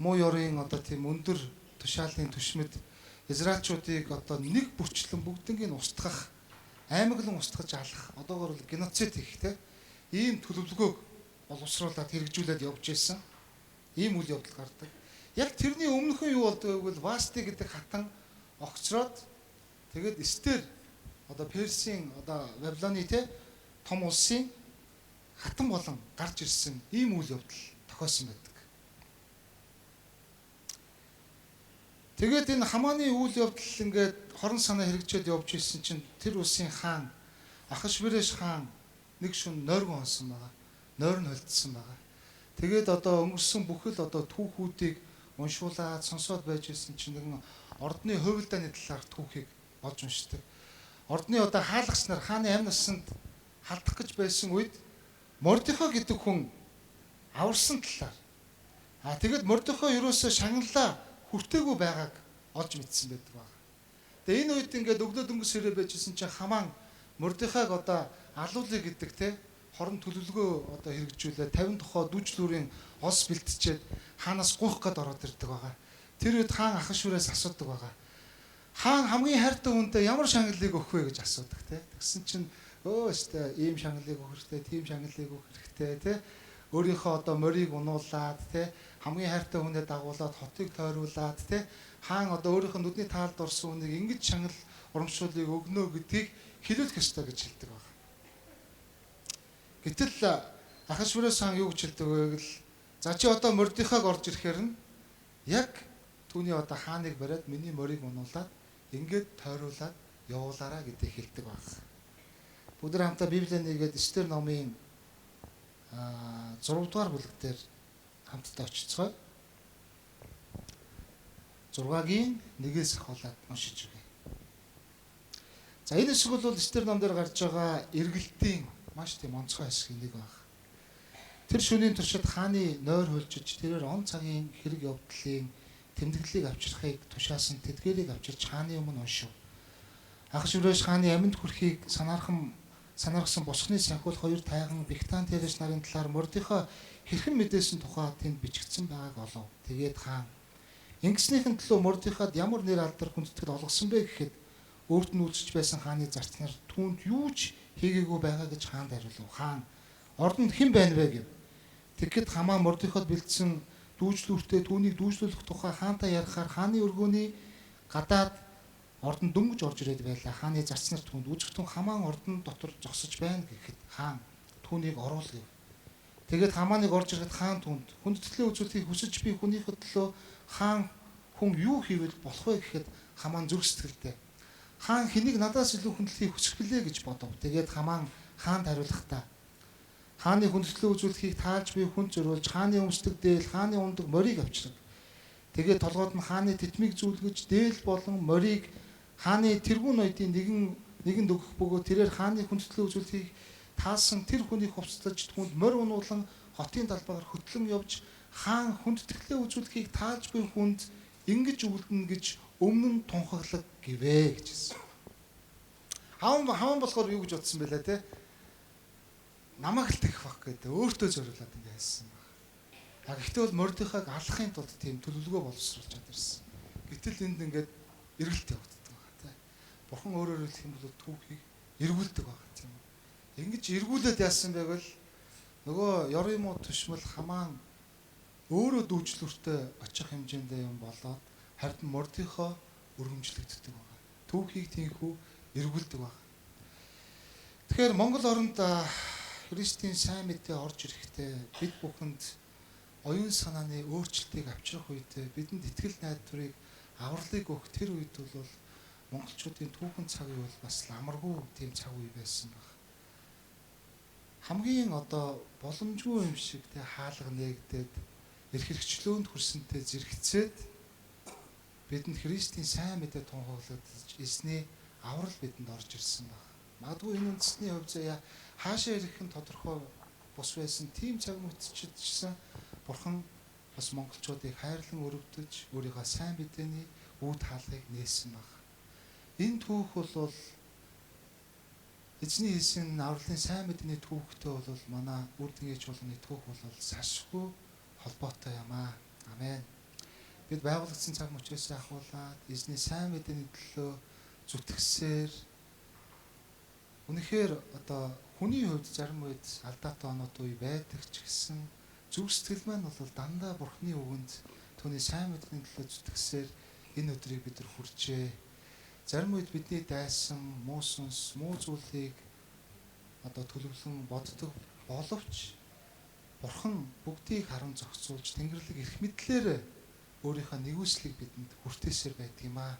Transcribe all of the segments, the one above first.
муу ёрын одоо тийм өндөр тушаалын түшмэд Израильчуудыг одоо нэг бүрчлэн бүгднийг устгах, аймаглан устгаж алах, одоогор бол геноцид хийх те ийм төлөвлөгөөг боловсруулад хэрэгжүүлээд явж исэн. Ийм үйл явдал гардаг. Яг тэрний өмнөхөн юу болдог вэ гэвэл Васти гэдэг хатан огцроод тэгээд Эстер одоо Персийн одоо Вавилоны те том улсын хатан болон гарч ирсэн ийм үйл явдал тохиосон байдаг. Тэгээд энэ Хамааны үйл явдал ингээд хорон санаа хэрэгжээд явж исэн чинь тэр улсын хаан Ахашвиреш хаан нэг шөнө нойргон онсон байгаа. Нойр нь холдсон байгаа. Тэгээд одоо өнгөрсөн бүхэл одоо түүхүүдийг уншуулад сонсоод байж исэн чинь нэгэн ордны хувилдааны талаар түүхийг олж уншдаг. Ордны одоо хаалгач нар хааны амь насанд халдах гэж байсан үед Мордехой гэдэг хүн аварсан талаар. А тэгэд Мордехой ерөөсөө шагналаа хүртээгүй байгааг олж мэдсэн байдаг баг. Тэгээ энэ үед ингээд өглөө дөнгөс ирээ байжсэн чинь Хамаан Мордехайг одоо алуулъя гэдэг те хорон төлөвлөгөө одоо хэрэгжүүлээ 50 тухай дүүжлүүрийн олс бэлтжээд хаанаас гуйх гээд ороод ирдэг байгаа. Тэр үед хаан Ахашвирээс асуудаг байгаа. Хаан хамгийн хайртай хүндээ ямар шагналыг өгөх вэ гэж асуудаг те. Тэгсэн чинь өө өстэй ийм шагналыг өгөх хэрэгтэй, тийм шагналыг өгөх хэрэгтэй те. Өөрийнхөө одоо морийг унуулад те хамгийн хайртай хүнээ дагуулад хотыг тойруулад те хаан одоо өөрийнхөө нүдний таалд орсон хүнийг ингэж шагнал урамшууллыг өгнө гэдгийг хэлүүлэх ёстой гэж хэлдэг байна. Гэтэл Ахашвирос хаан юу гэж хэлдэг вэ гэвэл за чи одоо Мордехайг орж ирэхээр нь яг түүний одоо хааныг бариад миний морийг унуулад ингээд тойруулад явуулаараа гэдгийг хэлдэг баг. Бүгд хамтдаа Библийн нэгээд Эстер номын 6 дугаар бүлэг дээр хамтдаа очицгоё. 6-гийн 1-ээс ахуулаад уншиж өгье. За энэ хэсэг бол Эстер ном дээр гарч байгаа эргэлтийн маш тийм онцгой хэсэг нэг баг. Тэр шөнийн туршид хааны нойр хөлжиж тэрээр он цагийн хэрэг явдлын тэмдэглэлийг авчрахыг тушаасан тэдгээрийг авчирч хааны өмнө уншив. Ахашвирош хааны амьд хүрхийг санаархсан босхны санхүүл хоёр тайган Бихтан Тереш нарын талаар Мордехой хэрхэн мэдээсэн тухай тэнд бичигдсэн байгааг олов. Тэгээд хаан ингэснийхэн төлөө Мордехойд ямар нэр алдар хүндэтгэл олгосон бэ гэхэд өөрт нь үйлчилж байсан хааны зарц нар түүнд юу ч хийгээгүй байгаа гэж хаанд хариулв. Хаан ордонд хэн байна вэ гэв. Тэгэхэд Хамаа Мордехойд бэлдсэн дүүжлүүртээ түүнийг дүүжлүүлэх тухай хаантай ярихаар хааны өргөөний гадаад ордон дөнгөж орж ирээд байлаа. Хааны зарц нар түүнд үзэгтэн Хамаан ордон дотор зогсож байна гэхэд хаан түүнийг оруул гэв. Тэгээд Хамааныг орж ирэхэд хаан түүнд хүндэтгэлээ үзүүлэхийг хүсэж би хүнийхээ төлөө хаан хүн юу хийвэл болох вэ гэхэд Хамаан зүрх сэтгэлдээ хаан хэнийг надаас илүү хүндлэхийг хүсэх билээ гэж бодов. Тэгээд Хамаан хаанд хариулахдаа хааны хүндэтгэл үзүүлэхийг таалж би хүн зориулж хааны өмсдөг дээл, хааны ундаг морийг авчирв. Тэгээд толгойд нь хааны тэтмийг зүүлгэж дээл болон морийг хааны тэргүүн ноёдын нэгэнд өгөх бөгөөд тэрээр хааны хүндэтгэл үзүүлэхийг таалсан тэр хүнийг хувцлаж түүнд морь унуулан хотын талбайгаар хөтлөн явж хаан хүндэтгэлээ үзүүлэхийг таалж буй хүнд ингэж үлдэнэ гэж өмнө нь тунхаглаг гэвэ гэж хэлсэн. Хаан болохоор юу гэж бодсон бэлээ те? Намайг л тэгэх бах гэдэг өөртөө зориулаад ингэ хэлсэн баг. А гэхдээ бол Мордехайг алахын тулд тийм төлөвлөгөө боловсруулж чад ирсэн. Гэтэл энд ингээд эргэлт явагддаг байгаа те. Бурхан өөрөөр хэлэх юм бол түүхийг эргүүлдэг байгаа тийм үү. Ингэж эргүүлээд яасан бэ гэвэл нөгөө ёрын муу түшмэл Хамаан өөрөө дүүжлүүртэй очих хэмжээндээ юм болоод харин Мордехой өргөмжлөгддөг байгаа. Түүхийг тийхүү эргүүлдэг байгаа. Тэгэхээр Монгол оронд Христийн сайн мэдээ орж ирэхдээ бид бүхэнд оюун санааны өөрчлөлтийг авчрах үедээ бидэнд итгэл найдварыг авралыг өгөх тэр үед бол монголчуудын түүхэн цаг үе бол бас ламаргүй тийм цаг үе байсан баг. Хамгийн одоо боломжгүй юм шиг тэ хаалга нээгдээд эрх хэрэгчлөөнд хүрсэнтэй зэрэгцээд бидэнд Христийн сайн мэдээ тунхаглагдаж эзний аврал бидэнд орж ирсэн баг. Магадгүй энэ үндэсний хувь заяа хаашаа ирэх нь тодорхой бус байсан тийм цаг мөччдсэн Бурхан бас монголчуудыг хайрлан өрөвдөж өөрийнхөө сайн мэдээний үүд хаалгыг нээсэн баг. Энэ түүх бол эзний хэлсэн авралын сайн мэдээний түүхтэй бол манай үр дэнгээ чуулганы түүх бол салшгүй холбоотой юм аа. Амен. Бид байгуулагдсан цаг мөчөөс ахуулаад эзний сайн мэдээний төлөө зүтгэсээр үнэхээр одоо хүний хувьд зарим үед алдаатай оноод үе байдаг ч гэсэн зүрх сэтгэл маань бол дандаа Бурхны үгэнд түүний сайн мэдээний төлөө зүтгэсээр энэ өдрийг бид нар хүрчээ. Зарим үед бидний дайсан муу сүнс, муу зүйлийг одоо төлөвлөн боддог боловч Бурхан бүгдийг харан зохицуулж Тэнгэрлэг эрх мэдлээр өөрийнхөө нэгүслийг бидэнд хүртээсээр байдаг юм аа.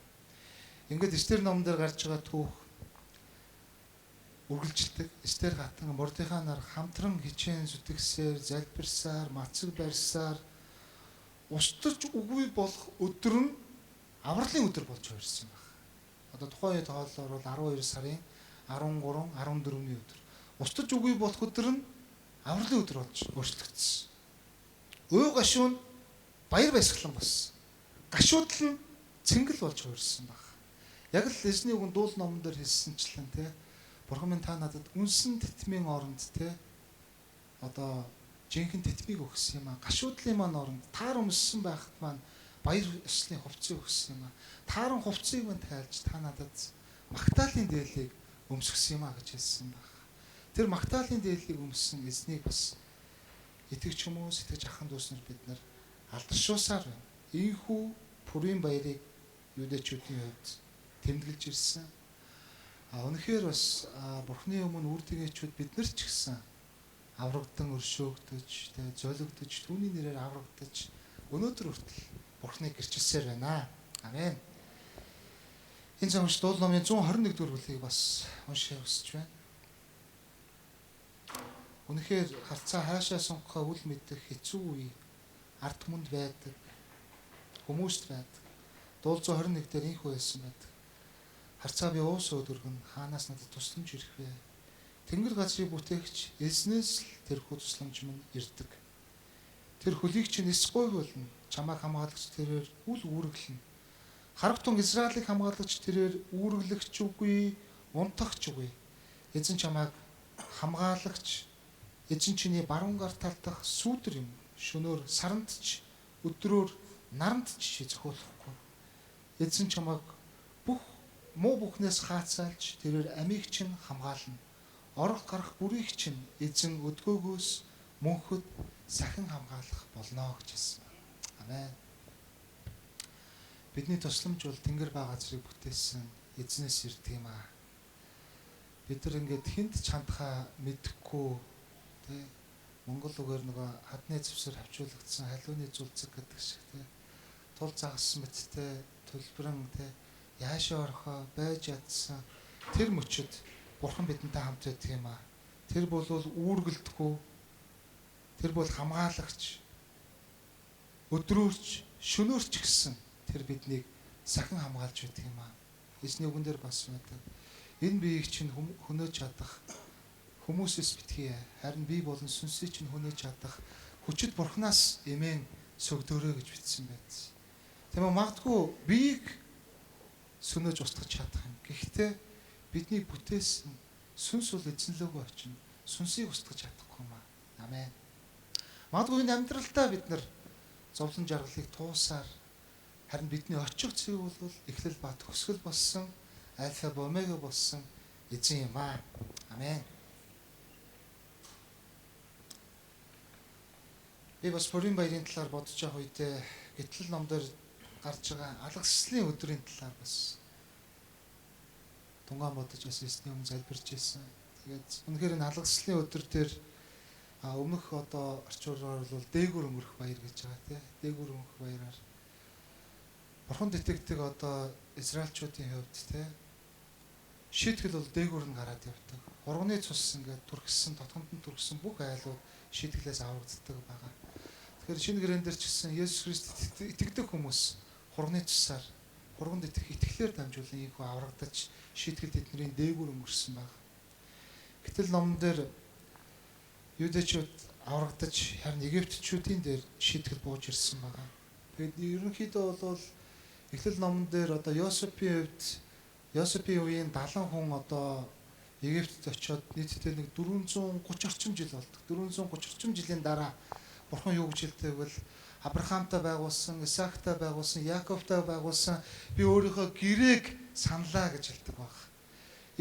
Ингээд Эстер номон дээр гарч байгаа түүх үргэлжилдэг. Эстер хатан Мордехай нар хамтран хичээн зүтгэсээр, залбирсаар, мацаг барьсаар устж үгүй болох өдөр нь авралын өдөр болж хувирсан байх. Одоо тухайн үеийн тооллоор бол 12 сарын 13, 14-ний өдөр. Устж үгүй болох өдөр нь авралын өдөр болж өөрчлөгдсөн. Өө гашуун баяр баясгалан болсон. Гашуудл нь цэнгэл болж хувирсан баг. Яг л эзний үгэн дуул номон дээр хэлсэнчлэн те Бурхан минь та надад үнсэн тэтмийн оронд те одоо жинхэнэ тэтмийг өгсөн юм а. Гашуудлын маань оронд таар өмссөн байхад маань баяр ёслолын хувцсыг өгсөн юм а. Тааран хувцсыг мань тайлж та надад магтаалын дээлийг өмсгсөн юм а гэж хэлсэн баг. Тэр магтаалын дээлийг өмссөн эзнийг бас итгэгч хүмүүс, итгэж ахын дүүс нар бид нар алдаршуусаар байна. Ийхүү Пурим баярыг юудэчүүдийн хувьд тэмдэглэж ирсэн. А үнэхээр бас Бурхны өмнө үр дэгээчүүд бид нар ч гэсэн аврагдан өршөөгдөж, тэ золигдож, түүний нэрээр аврагдаж өнөөдөр хүртэл Бурхныг гэрчилсээр байна. Амен. Энэ замч дуул номын 121 дугаар бүлгийг бас уншаа хүсэж байна. Үнэхээр харцаа хаашаа сунгахаа үл мэдэх хэцүү үе ард түмэнд байдаг, хүмүүст байдаг. Дуул 121 дээр инхүү хэлсэн байдаг. Харцаа би уус өдөргөн хаанаас надад тусламж ирэх вэ? Тэнгэр газрыг бүтээгч эзнээс л тэрхүү тусламж минь ирдэг. Тэр хөлийг чинь эс гуйвуулна, чамайг хамгаалагч тэрээр үл үүрэглэнэ. Харагтун Израилийг хамгаалагч тэрээр үүрэглэгч үгүй, унтагч үгүй. Эзэн чамайг хамгаалагч, эзэн чиний баруун гар талдах сүүдэр юм. Шөнөөр саранд ч, өдрөөр наранд ч чи зохиолохгүй. Эзэн чамайг бүх муу бүхнээс хаацаалж тэрээр амийг чинь хамгаална. Орох гарах бүрийг чинь эзэн өдгөөгөөс мөнхөд сахин хамгаалах болно гэж хэлсэн. Амен. Бидний тусламж бол Тэнгэр ба газрыг бүтээсэн эзнээс ирдэг юм аа. Бид нар ингээд хүнд ч хандхаа мэдэхгүй тэ Монгол үгээр нөгөө хадны зэвсэр хавчуулагдсан халууны зүлцэг гэдэг шиг тэ тул загас мэттэй төлбөрөн тэ яашаа орохоо байж ядсан тэр мөчөд Бурхан бидэнтэй хамт байдаг юм аа. Тэр бол үүргэлдэхгүй, тэр бол хамгаалагч, өдрөөрч шөнөөрч гэсэн тэр биднийг сахин хамгаалж байдаг юм аа. Эзний үгэн дээр бас байдаг. Энэ биеийг чинь хөнөөж чадах хүмүүсээс битгий. Харин би болон сүнсийг чинь хөнөөж чадах хүчит Бурханаас эмээн сөгдөөрэй гэж бичсэн байдаг. Тийм үү, магадгүй биеийг сөнөөж устгах чадах юм. Гэхдээ бидний бүтээсэн сүнс бол эзэн лөөгөө очино. Сүнсийг устгах чадахгүй юм аа. Амен. Магадгүй энэ амьдралдаа бид нар зовлон жаргалыг туусаар харин бидний очих цэг бол эхлэл ба төгсгөл болсон, альфа ба омега болсон эзэн юм аа. Амен. Би бас Пурим баярын талаар бодож байгаа үедээ Гэтлэл ном дээр гарч байгаа алгаслын өдрийн талаар бас тунгаан бодож бас эзний өмнө залбирч ирсэн. Тэгээд үнэхээр энэ алгаслын өдөр дээр өмнөх одоо орчуулгаар бол дээгүүр өнгөрөх баяр гэж байгаа тий. Дээгүүр өнгөрөх баяраар Бурханд итгэдэг одоо Израильчуудын хувьд тий шийтгэл бол дээгүүр нь гараад явдаг. Хурганы цус ингээд түрхсэн, тотгонд нь түрхсэн бүх айлууд шийтгэлээс аврагддаг байгаа. Тэгэхээр шинэ гэрээн дээр ч гэсэн Есүс Христ итгэдэг хүмүүс хурганы цусаар хурганд итгэх итгэлээр дамжуулан ийхүү аврагдаж шийтгэл тэдний дээгүүр өнгөрсөн баг. Гэтэл номон дээр юудэчүүд аврагдаж харин египтчүүдийн дээр шийтгэл бууж ирсэн байгаа. Тэгээд ерөнхийдөө бол эхлэл номон дээр одоо Йосефийн хувьд Йосефийн үеийн 70 хүн одоо Египтэд очиод нийтдээ нэг 430 орчим жил болдог. 430 орчим жилийн дараа Бурхан юу гэж хэлдэг вэ? Авраамтай байгуулсан, Исаактай байгуулсан, Яаковтай байгуулсан би өөрийнхөө гэрээг саналаа гэж хэлдэг баг.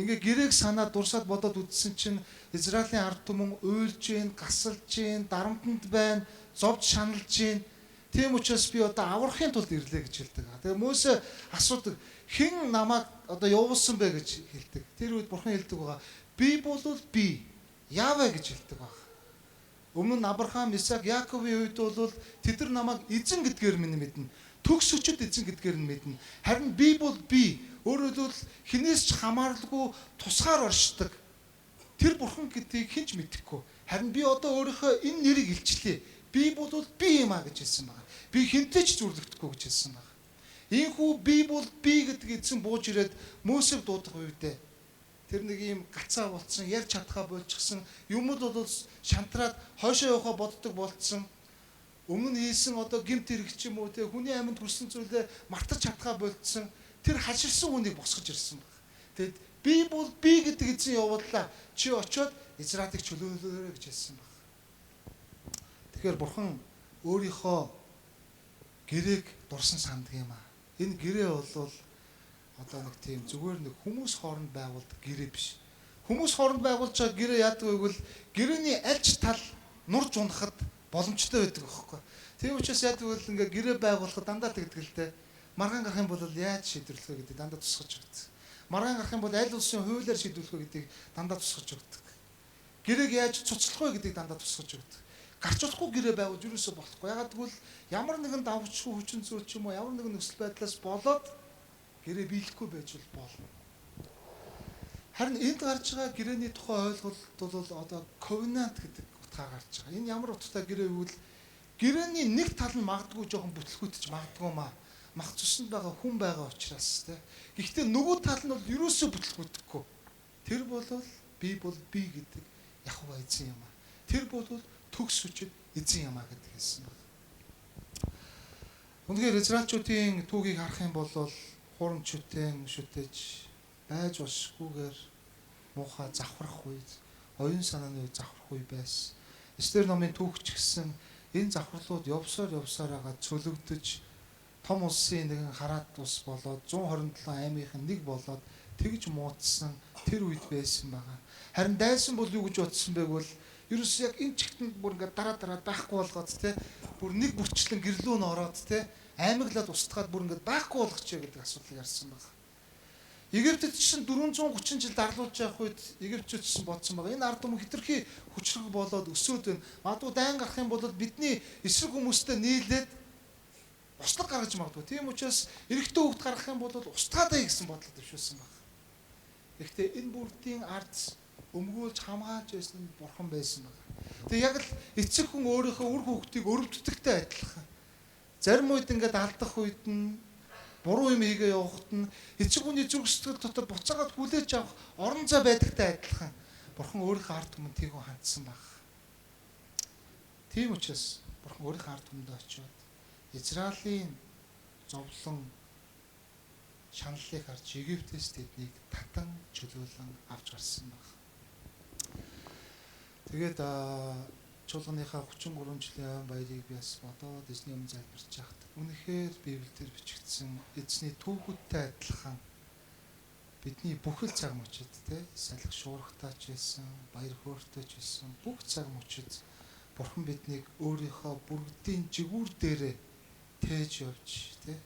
Ингээ гэрээг санаа дурсаад бодоод үзсэн чинь Израилийн ард түмэн уйлж гин, гасалж гин, дарамтанд байна, зовж шаналж гин. Тийм учраас би одоо аврахын тулд ирлээ гэж хэлдэг. Тэгээ Мөсө асуудаг, хэн намайг одоо явуулсан бэ гэж хэлдэг. Тэр үед Бурхан хэлдэг байгаа. Би бол би Яавэ гэж хэлдэг баг. Өмнө нь Авраам, Исаак, Яаковын үед бол тэд нар намайг эзэн гэдгээр минь мэднэ. Төгс өчөд эзэн гэдгээр нь мэднэ. Харин би бол би. Өөрөөр хэлбэл хинээс ч хамааралгүй тусгаар оршдог. Тэр Бурхан гэдгийг хэн ч мэдэхгүй. Харин би одоо өөрийнхөө энэ нэрийг илчлээ. Би бол би юм а гэж хэлсэн байна. Би хэнтэй ч зүрлэгдэхгүй гэж хэлсэн байна. Ийхүү би бол би гэдэг эзэн бууж ирээд Мөсег дуудах үедээ тэр нэг юм гацаа болцсон, ярьж чадхаа болчихсон, юм л бол шантраад хойшоо явахаа боддог болцсон. Өмнө нь хийсэн одоо гэмт хэрэг ч юм уу те хүний амьд хүрсэн зүйлээ мартаж чадхаа болцсон. Тэр хаширсан хүнийг босгож ирсэн баг. Тэгэд би бол би гэдэг эзэн явууллаа. Чи очиод Израилийг чөлөөлөөрэй гэж хэлсэн баг. Тэгэхээр Бурхан өөрийнхөө гэрээг дурсан санддаг юм аа. Энэ гэрээ бол одоо нэг тийм зүгээр нэг хүмүүс хооронд байгуулдаг гэрээ биш. Хүмүүс хооронд байгуулж байгаа гэрээ яадаг вэ гэвэл гэрээний аль ч тал нурж унахад боломжтой байдаг аахгүй. Тийм учраас яадаг вэ ингээ гэрээ байгуулахад дандаа тэгдэг л дээ. Маргаан гарах юм бол яаж шийдвэрлэх вэ гэдэг дандаа тусгаж өгдөг. Маргаан гарах юм бол аль улсын хуулиар шийдвэрлэх вэ гэдгийг дандаа тусгаж өгдөг. Гэрээг яаж цуцлах вэ гэдгийг дандаа тусгаж өгдөг. Гарч болохгүй гэрээ байгуулж юусоо болохгүй. Ягаад гэвэл ямар нэгэн давчгүй хүчин зүйл ч юм уу ямар нэгэн нөхцөл байдлаас болоод гэрээ биелэхгүй байж болно. Харин энд гарч байгаа гэрээний тухай ойлголт бол одоо covenant гэдэг утгаар гарч байгаа. Энэ ямар утгатай гэрээ вэ гэвэл гэрээний нэг тал нь магадгүй жоохон бүтлгүүтж магадгүй маа. Мах цуснд байгаа хүн байгаа учраас тэ. Гэхдээ нөгөө тал нь бол ерөөсөө бүтлгүүтэхгүй. Тэр бол би бол би гэдэг Яхва эзэн юм аа. Тэр бол төгс хүчит эзэн юм аа гэдэг хэлсэн байна. Үнэхээр Израильчүүдийн түүхийг харах юм бол хурамчүүдэн шүтэж байж болшгүйгээр муухай завхрах үед, оюун санааны үед завхрах үе байсан. Эстер номын түүх ч гэсэн энэ завхарлууд явсаар байгаа цөлөгдөж том улсын нэгэн хараат улс болоод 127 аймгийн нэг болоод тэгж муудсан тэр үед байсан байгаа. Харин дайсан бол юу гэж бодсон бэ гэвэл ерөөс яг энэ чигтэнд бүр ингээд дараа байхгүй болгоод те бүр нэг бүрчлэн гэрлүү н ороод те аймаглаад устгаад бүр ингээд байхгүй болгочихъя гэдэг асуудлыг ярьсан байна. Египтэд чинь 430 жил дарлуулж явах үед египтчүүд чинь бодсон байгаа. Энэ ард түмэн хэтэрхий хүчрэг болоод өсөөд байна. Магадгүй дайн гарах юм бол бидний эсрэг хүмүүстэй нийлээд услаг гаргаж магадгүй. Тийм учраас эрэгтэй хүүхд гаргах юм бол устгаадаа гэсэн бодлоо дэвшүүлсэн байна. Гэхдээ энэ бүрдийн ард өмгөөлж хамгаалж байсан нь бурхан байсан байна. Тэгээ яг л эцэг хүн өөрийнхөө үр хүүхдийг өрөвддөгтэй адилхан. Зарим үед ингээд алдах үед нь буруу юм хийгээ явахад нь эцэг хүний зүрх сэтгэл дотор буцаагаад хүлээж авах орон зай байдагтай адилхан. Бурхан өөрийнхөө ард түмэнд тийгүү хандсан баг. Тийм учраас Бурхан өөрийнхөө ард түмэнд очиод Израилийн зовлон шаналлыг харж Египтээс тэднийг татан чөлөөлөн авч гарсан баг. Тэгээд чуулганыхаа 33 жилийн ойн баярыг би бас бодоод эзний өмнө залбирч байхад үнэхээр Библиэлд бичигдсэн эзний түүхүүдтэй адилхан бидний бүхэл цаг мөчид те салхи шуургатай ч байсан, баяр хөөртэй ч байсан бүх цаг мөчид Бурхан биднийг өөрийнхөө бүргэдийн жигүүр дээрээ тээж явж те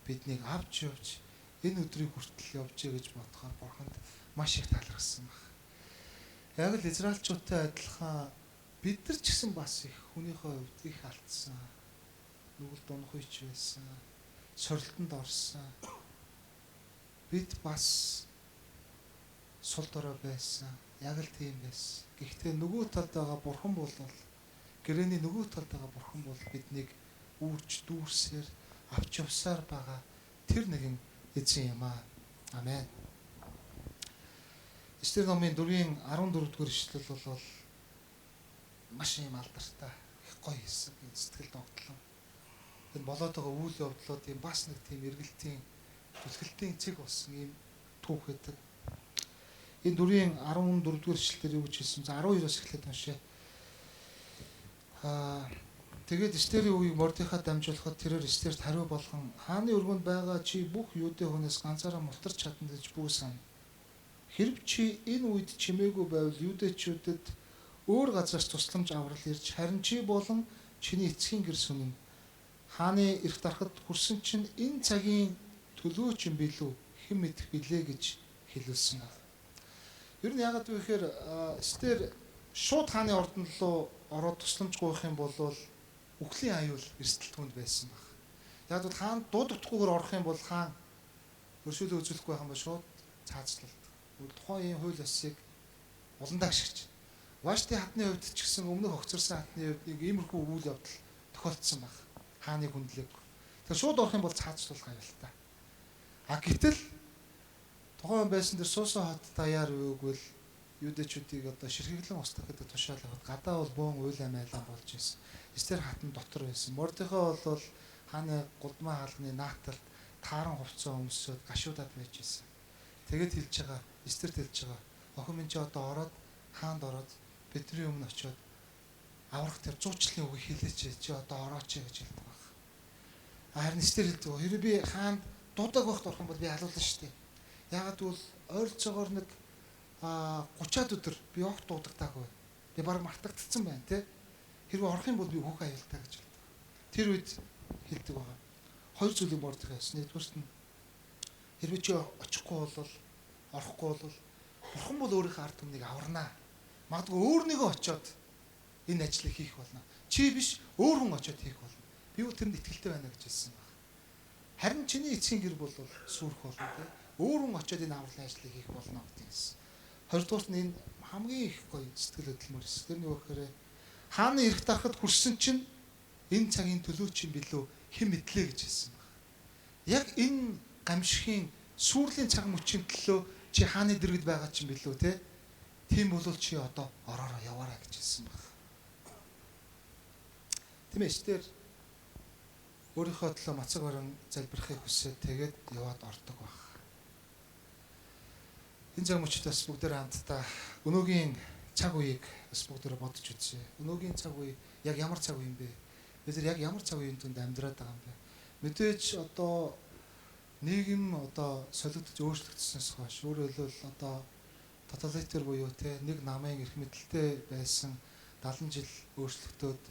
биднийг авч явж энэ өдрийг хүртэл явжээ гэж бодохоор Бурханд маш их талархсан баг. Яг л Израильчуудтай адилхан бид нар ч гэсэн бас их хүнийхээ хувьд их алдсан. Нүгэл дунхуйч байсан. Сорилтонд орсон. Бид бас сул дорой байсан. Яг л тийм байсан. Гэхдээ нөгөө талд байгаа Бурхан бол гэрээний нөгөө талд байгаа Бурхан бол биднийг үүрч дүүрсээр авч явсаар байгаа тэр нэгэн эзэн юм аа. Амен. Эстер номын 4-ийн 14 дугаар ишлэл бол маш юм алдартай их гоё хэсэг сэтгэл догтлон. Энэ болоод байгаа үйл явдлуудын бас нэг тийм эргэлтийн түлхэлтийн цэг болсон ийм түүх байдаг. Энэ 4-ийн 14 дугаар ишлэлээр юу гэж хэлсэн? За 12-оос эхлээд уншъя. Тэгээд Эстерийн үгийг Мордехайд дамжуулахад тэрээр Эстерт хариу болгон хааны өргөнд байгаа чи бүх юудэ хүнээс ганцаараа мултарч чадна гэж бүү сан. Хэрв чи энэ үед чимээгүй байвал юудэчүүдэд өөр газраас тусламж аврал ирж харин чи болон чиний эцгийн гэр сүнэн хааны эрх дарахад хүрсэн чинь энэ цагийн төлөө ч юм билүү хэн мэдэх билээ гэж хэлүүлсэн байна. Ер нь яагаад вэ гэхээр Эстер шууд хааны ордон руу ороод тусламж гуйх юм бол үхлийн аюул эрсдэл түнд байсан баг. Яг бол хаан дуудагдахгүйгээр орох юм бол хаан өршөөлөө үзүүлэхгүй байх юм бол шууд цаазлалт. Тухайн ийм хууль ёсыг уландаа гიშгэж. Вашти хатны хувьд ч гэсэн өмнөх огцорсон хатны хувьд нэг иймэрхүү үйл явдал тохиолдсон баг. Хааны хүндлэг. Тэгэхээр шууд орох юм бол цаазлах аюултай. А гэтэл тухайн байсан дээр Суусан хот даяар юуг бол юудэчүүдийг одоо ширхэглэн устгах гэдэг тушаал аваад гадаа бол бөөн уйл амайлан болж байсан. Эстер хатан дотор байсан. Мордехай бол хааны гудмаа хаалганы нааталд тааран хувцас өмсөөд гашуудад байж байсан. Тэгээд хэлж байгаа, Эстерт хэлж байгаа. Охин минь чи одоо ороод хаанд ороод бидний өмнө очиод аврах тэр зуучлалын үгийг хэлээч, чи одоо орооч гэж хэлдэг баг. Харин Эстер хэлдэг. Хэрвээ би хаанд дуудаг байхад орох юм бол би алуулна шүү дээ. Яагаад гэвэл ойролцоогоор нэг 30-аад өдөр би огт дуудагдаагүй. Би баг мартагдсан байна тий. Хэрвээ орох юм бол би хөөх аюултай гэж хэлдэг. Тэр үед хэлдэг байгаа. Хоёр зүйлийг Мордехай хийсэн. Нэгдүгээрт нь хэрвээ чи очихгүй бол орохгүй бол бурхан бол өөрийнхөө ард түмнийг аварнаа. Магадгүй өөр нэгэн очиод энэ ажлыг хийх болно. Чи биш өөр хүн очиод хийх болно. Би бол тэрэнд итгэлтэй байна гэж хэлсэн баг. Харин чиний эцгийн гэр бол сүрх болно тий. Өөр хүн очиод энэ авралын ажлыг хийх болно гэдэг хэлсэн. Хоёрдугаарт нь энэ хамгийн их гоё сэтгэл хөдлөмөр эс. Тэр нь юу гэхээр хааны эрх дарахад хүрсэн чинь энэ цагийн төлөө чинь билүү хэн мэдлээ гэж хэлсэн баг. Яг энэ гамшигын сүрлийн цаг мөчийн төлөө чи хааны дэргэд байгаа чинь билүү те. Тийм бол чи одоо ороороо яваарай гэж хэлсэн баг. Тийм ээ, Эстер өөрийнхөө төлөө мацаг барин залбирахыг хүсээд тэгээд яваад ордог баг. Энэ цаг мөчид бас бүгдээр хамтдаа өнөөгийн цаг үеийг бас бүгдээр бодож үзье. Өнөөгийн цаг үе яг ямар цаг үе юм бэ? Бид нар яг ямар цаг үеийн түнд амьдраад байгаа юм бэ? Мэдээж одоо нийгэм одоо солигдож өөрчлөгдсөнөөс хойш өөрөөр хэлбэл одоо тоталитар буюу те нэг намын эрх мэдэлтэй байсан 70 жил өөрчлөгдөөд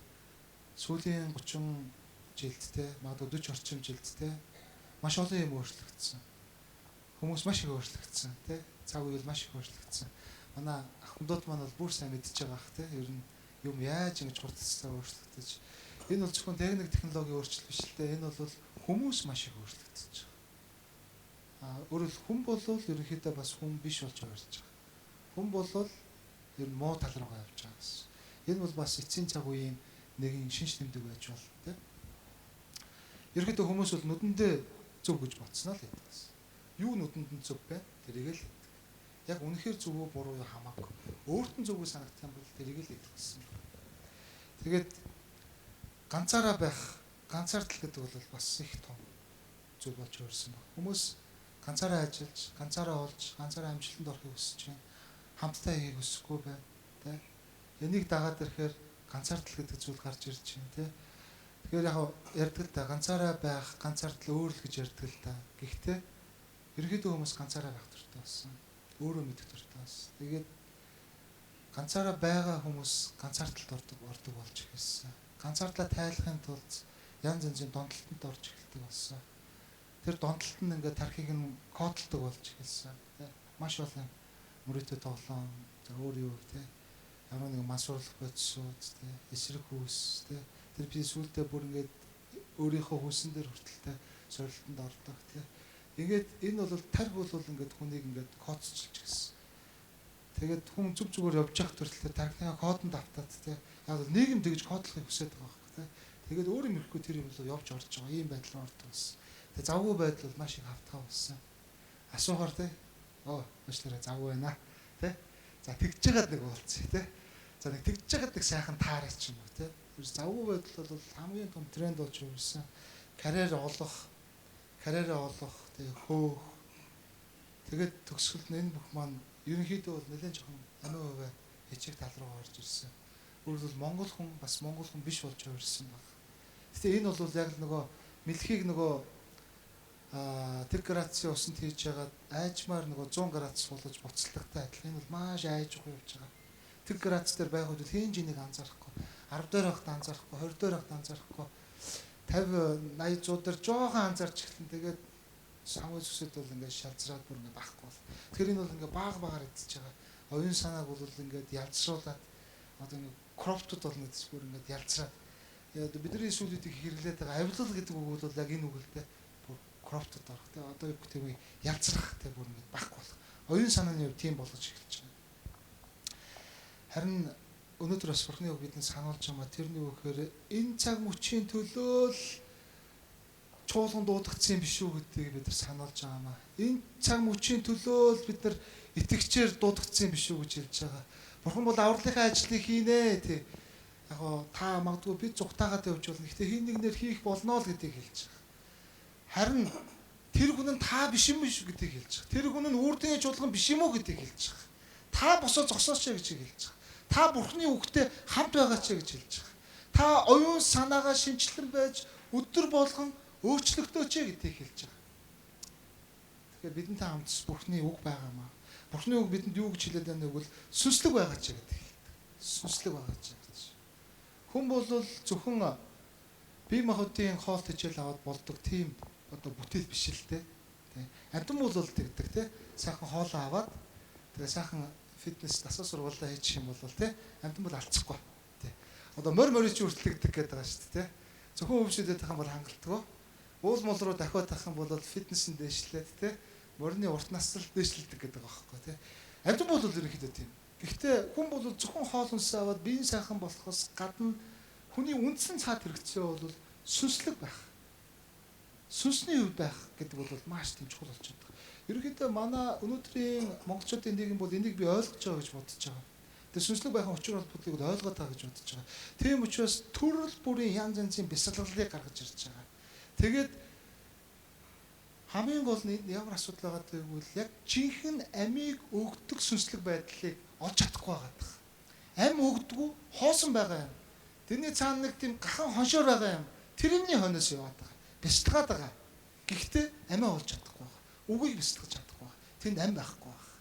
сүүлийн 30 жилд те магадгүй 40 орчим жилд те маш олон юм өөрчлөгдсөн. Хүмүүс маш их өөрчлөгдсөн те. Цаг үе бол маш их өөрчлөгдсөн. Манай ахмадууд маань бол бүр сайн мэдж байгаа ах те. Ер нь юм яаж ингэж хурдцтай өөрчлөгдөж. Энэ бол зөвхөн техник технологийн өөрчлөлт биш л те. Энэ бол хүмүүс маш их өөрчлөгдөж байгаа. Өөрөөр хүн болвол ерөнхийдөө бас хүн биш болж хувирч байгаа. Хүн болвол ер нь муу тал руугаа явж байгаа гэсэн. Энэ бол бас эцсийн цаг үеийн нэгэн шинж тэмдэг байж болно те. Ерөнхийдөө хүмүүс бол нүдэндээ зөв гэж бодсноо л гэдэг гэсэн. Юу нүдэнд нь зөв бэ? Тэрийг л хийдэг. Яг үнэхээр зөв үү буруу юу хамаагүй. Өөрт нь зөв санагдах юм бол тэрийг л хийдэг гэсэн. Тэгээд ганцаараа байх, ганцаардал гэдэг бол бас их том зүйл болж хувирсан баг. Хүмүүс ганцаараа ажиллаж, ганцаараа олж, ганцаараа амжилтанд орохыг хүсэж байна. Хамтдаа хийхийг хүсэхгүй байна, тэ. Энийг дагаад ирэхээр ганцаардал гэдэг зүйл гарч ирж байна, тэ. Тэгэхээр яг ярьдаг л да, ганцаараа байх, ганцаардал өөр л гэж ярьдаг л да. Гэхдээ ерөнхийдөө хүмүүс ганцаараа байх дуртай болсон. Өөрөө мэдэх дуртай болсон. Тэгээд ганцаараа байгаа хүмүүс ганцаардалд ордог болж эхэлсэн. Ганцаардлаа тайлахын тулд янз янзын донтолтод орж эхэлдэг болсон. Тэр донтолт нь ингээд тархийг нь кодлдог болж эхэлсэн. Тэ. Маш олон мөрөөдөө тоглоом, за өөр юу тэ. Ямар нэгэн мансуурлах бодисууд тэ, эсрэг хүүс тэ. Тэр би сүултээ бүр ингээд өөрийнхөө хүсэн дээр хүртэлтэй сорилтонд ордог тэ. Ингээд энэ бол тарг бол ингээд хүнийг ингээд коцчилж гисэн. Тэгээд хүн зүг зүгээр явж явах төрөлтэй тархины кодонд автаад тэ. Яг л нийгэм тэгж кодлохыг хүсэж байгаа байхгүй тэ. Тэгээд өөр юм ирэхгүй тэр юм руу явж орж байгаа. Ийм байдал руу ордог болсон. Тэгээд завгүй байдал бол маш их хавтгаа болсон. Асуухаар тэ. Оо, уучлаарай завгүй байна тэ. За тэгж жагаад нэг уулзъя тэ. За нэг тэгж жагаад нэг сайхан таарай ч юм уу тэ. Завгүй байдал бол хамгийн том тренд болж хувирсан. Карьер олох, карьерээ олох, тэгээ хөөх. Тэгээд төгсгөлд нь энэ бүх маань ерөнхийдөө бол нэлээд жоохон амиа хувиа хичээх тал руу орж ирсэн. Өөрөлдвөл Монгол хүн бас Монгол хүн биш болж хувирсан баг. Гэтэ энэ бол яг л нөгөө мэлхийг нөгөө тэр градусын усанд хийж байгаад айжмаар нөгөө 100 градус суулгаж буцалдагтай адилхан. Энэ бол маш айжгүй явж байгаа. Тэр градус дээр байх үед хэн жинийг анзаарахгүй, 10 дээр байхад анзаарахгүй, 20 дээр байхад анзаарахгүй, 50 80 100 дээр жоохон анзаарч эхэлнэ. Тэгээд самгүй зүсэд бол ингээд шалзраад бүр ингээд байхгүй бол. Тэгэхээр энэ бол ингээд баг багаар идчихэж байгаа. Оюун санааг бол ингээд ялцруулаад одоо ингээд кроптод болно гэдэг бүр ингээд ялцраад. Бидний сүүлүүдийг хэрэглээд байгаа авилал гэдэг үг бол яг энэ үг л дээ. Бүр кроптод орох те одоо юу гэх юм ялцрах те бүр ингээд байхгүй болох. Оюун санааны хувьд тийм болгож эхэлж байгаа. Харин өнөөдөр бас Бурхны үг бидэнд сануулж байгаа тэрний үг гэхээр энэ цаг мөчийн төлөө л чуулган дуудагдсан юм биш үү гэдгийг бид нар сануулж байгаа юм аа. Энэ цаг мөчийн төлөө л бид нар итгэгчээр дуудагдсан юм биш үү гэж хэлж байгаа. Бурхан бол авралынхаа ажлыг хийнэ тий. Яг гоо та магадгүй бид зүгтаагаад явж болно. Гэхдээ хин нэгнэр хийх болно л гэдгийг хэлж байгаа. Харин тэр хүн нь та биш юм биш гэдгийг хэлж байгаа. Тэр хүн нь үрдийн чуулган биш юм уу гэдгийг хэлж байгаа. Та босоо зогсооч гэж хэлж байгаа. Та Бурхны үгтэй хамт байгаа ч гэж хэлж байгаа. Та оюун санаагаа шинчлэн байж өдөр болгон өөрчлөгдөөч гэдгийг хэлж байгаа. Тэгэхээр бидэнтэй хамт Бурхны үг байгаа маа. Бурхны үг бидэнд юу гэж хэлээд байна вэ гэвэл сүнслэг байгаа ч гэдэг хэлдэг. Сүнслэг байгаа ч гэж. Хүн бол зөвхөн бие махбодын хоол тэжээл аваад болдог тийм одоо бүтээл биш л дээ. Тэ. Амьтан бол тэгдэг тэ. Сайхан хоолоо аваад тэгээ сайхан фитнес дасгал сургуулаа хийчих юм бол тэ амьтан бол алцахгүй тэ. Одоо морь морийг чи хүртэл тэгдэг гэдэг байгаа шүү дээ тэ. Зөвхөн өвшөдөд байх юм бол хангалтгүй. Уул мол руу дахиад тах юм бол фитнес нь дээшлээд тэ. Морины урт нас л дээшлдэг гэдэг байгаа байхгүй тэ. Амьтан бол ерөнхийдөө тийм. Гэхдээ хүн бол зөвхөн хоол хүнс аваад биеийн сайхан болохоос гадна хүний үндсэн цаад хэрэгцээ бол сүнслэг байх. Сүнсний хувьд байх гэдэг бол маш тийм чухал болж байгаа. Ерөнхийдөө манай өнөөдрийн монголчуудын нийгэм бол энийг би ойлгож байгаа гэж бодож байгаа. Тэр сүнслэг байхын учир холбоотлыг ойлгоод байгаа гэж бодож байгаа. Тийм учраас төрөл бүрийн янз янзын бясалгалыг гаргаж ирж байгаа. Тэгээд хамгийн гол нь ямар асуудал байгаа гэвэл яг жинхэнэ амийг өгдөг сүнслэг байдлыг олж чадахгүй байгаа. Ам өгдөггүй хоосон байгаа юм. Тэрний цаана нэг тийм гахан хоншоор байгаа юм. Тэрний хойноос яваад байгаа. Бясалгаад байгаа. Гэхдээ амиа олж чадахгүй байгаа. Үгийг бясалгаж чадахгүй байгаа. Тэнд ам байхгүй байгаа.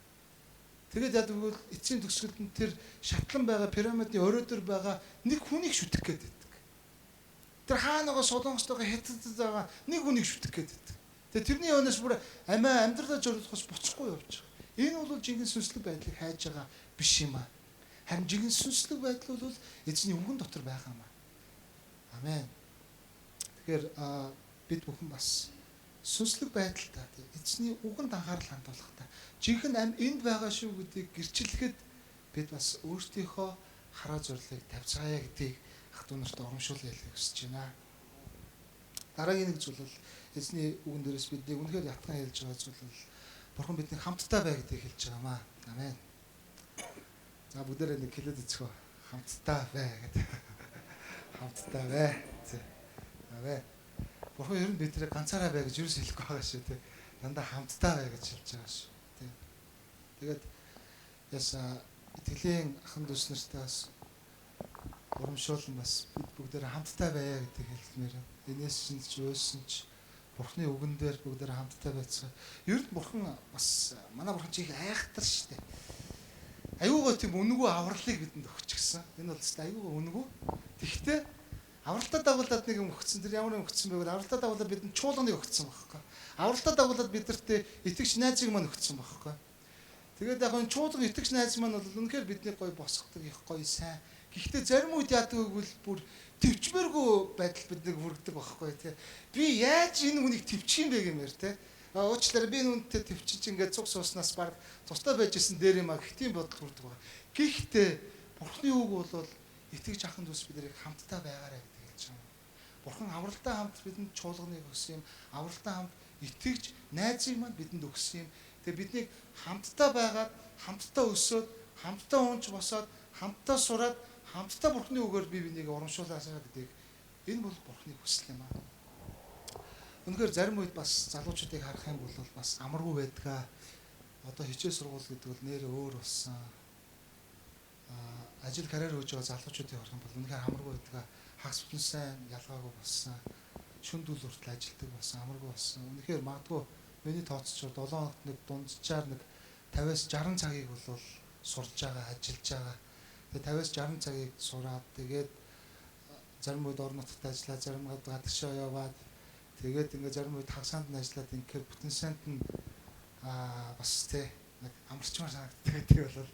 Тэгээд яадаг гэвэл эцсийн төгсгөлд нь тэр шатлан байгаа пирамидын орой дээр байгаа нэг хүнийг шүтэх гээд байдаг. Тэр хаанагаа солонгостойгоо хятадд байгаа нэг хүнийг шүтэх гээд байдаг. Тэгээд тэрний хойноос бүр амиа амьдралаа зориулахаас буцахгүй явж байгаа. Энэ бол жинхэнэ сүнслэг байдлыг хайж байгаа биш юм аа. Харин жинхэнэ сүнслэг байдал бол эзний үгэн дотор байгаа юм аа. Амен. Тэгэхээр бид бүхэн бас сүнслэг байдалтай эзний үгэнд анхаарал хандуулахдаа жинхэнэ ам энд байгаа шүү гэдгийг гэрчлэхэд бид бас өөрсдийнхөө хараа зорилгыг тавьцгаая гэдгийг ах дүү нарт урамшуулъя хэлэх хүсэж байна. Дараагийн нэг зүйл бол эзний үгэн дээрээс бидний үнэхээр ятган хэлж байгаа зүйл бол Бурхан бидний хамтдаа бай гэдгийг хэлж байгаа маа. Амен. За бүгдээрээ нэг хэлээд үзэх үү. Хамтдаа бай гэдэг. Хамтдаа бай. Амен. Бурхан ер нь бидний ганцаараа бай гэж юус хэлэхгүй байгаа шүү дээ. Дандаа хамтдаа бай гэж хэлж байгаа шүү. Тэ. Тэгээд яса итгэлийн ахан дүүс нартай бас урамшуулсан бас бид бүгдээрээ хамтдаа байя гэдгийг хэлмээр. Энэс чинь ч уйсан ч Бурхны үгэн дээр бүгдээрээ хамтдаа байцгаа. Ер нь Бурхан бас манай Бурхан чи их айхтар шүү дээ. Аюугаа тийм үнэгүй авралыг бидэнд өгчихсэн. Энэ бол зөв аюугаа үнэгүй. Тэгэхдээ авралтаа дагуулад нэг юм өгсөн. Тэр ямар юм өгсөн бэ гэвэл авралтаа дагуулад бидэнд чуулганыг өгсөн байхгүй. Авралтаа дагуулад бидэрт итгэгч найзыг маань өгсөн байхгүй. Тэгээд яг энэ чуулган итгэгч найз маань бол үнэхээр бидний гоё босгодог их гоё сайн. Гэхдээ зарим үед яадаг вэ гэвэл бүр төвчмөргүй байдал биднийг хүргэдэг байхгүй тий. Би яаж энэ хүнийг төвчих юм бэ гэмээр тий. Уучлаарай би энэ хүнтэй төвчиж ингээд цуг сууснаас баг тустай байж исэн дээр юм а гэх тийм бодол хүрдэг байна. Гэхдээ Бурхны үг бол итгэж ахын дүүс биднийг хамтдаа байгаарай гэдэг хэлж байгаа. Бурхан авралтай хамт бидэнд чуулганыг өгсөн юм. Авралтай хамт итгэж найзыг маань бидэнд өгсөн юм. Тэгээ биднийг хамтдаа байгаад, хамтдаа өсөөд, хамтдаа унж босоод, хамтдаа сураад, хамтдаа Бурхны үгээр бие биенийг урамшуулаасаа гэдэг энэ бол Бурхны хүсэл юм аа. Үнэхээр зарим үед бас залуучуудыг харах юм бол бас амаргүй байдгаа. Одоо хичээл сургууль гэдэг бол нэр өөр болсон. Ажил карьер хөөж байгаа залуучуудыг харах юм бол үнэхээр амаргүй байдаг. Хагас бүтэн сайн ялгаагүй болсон. Шөнө дүүл хүртэл ажилтдаг болсон, амаргүй болсон. Үнэхээр магадгүй миний тооцоолоор 7 хоногт нэг дунджаар нэг 50-аас 60 цагийг бол сурж байгаа, ажиллаж байгаа. Тэгээ 50-аас 60 цагийг сураад тэгээд зарим үед орон нутагт ажиллаад, зарим үед гадагшаа яваад тэгээд ингээ зарим үед хагасаанд нь ажиллаад ингээр бүтэн сайнд нь бас тий нэг амарчмаар санагддаг гэдгийг бол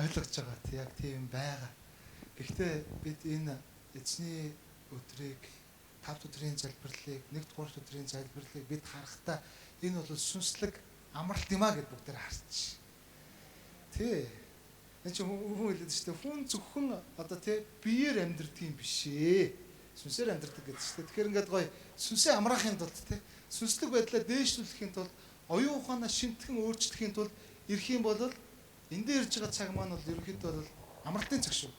ойлгож байгаа. Тий яг тийм байгаа. Гэхдээ бид энэ эзний өдрийг 5 өдрийн залбирлыг, 1 3 өдрийн залбирлыг бид харахдаа энэ бол сүнслэг амралт юм а гэд бүгдээр харчих. Тий. Энэ чинь хүн хэлээд шүү дээ. Хүн зөвхөн одоо тий биеэр амьдрдаг юм биш ээ. Сүнсээр амьдрдаг гэдэг шүү дээ. Тэгэхээр ингээд гоё сүнсээ амраахын тулд тий сүнслэг байдлаа дээшлүүлэхийн тулд оюун ухаанаа шинтгэн өөрчлөхийн тулд ирэх юм бол энэ дээр ирж байгаа цаг маань бол ерөнхийдөө бол амралтын цаг шүү.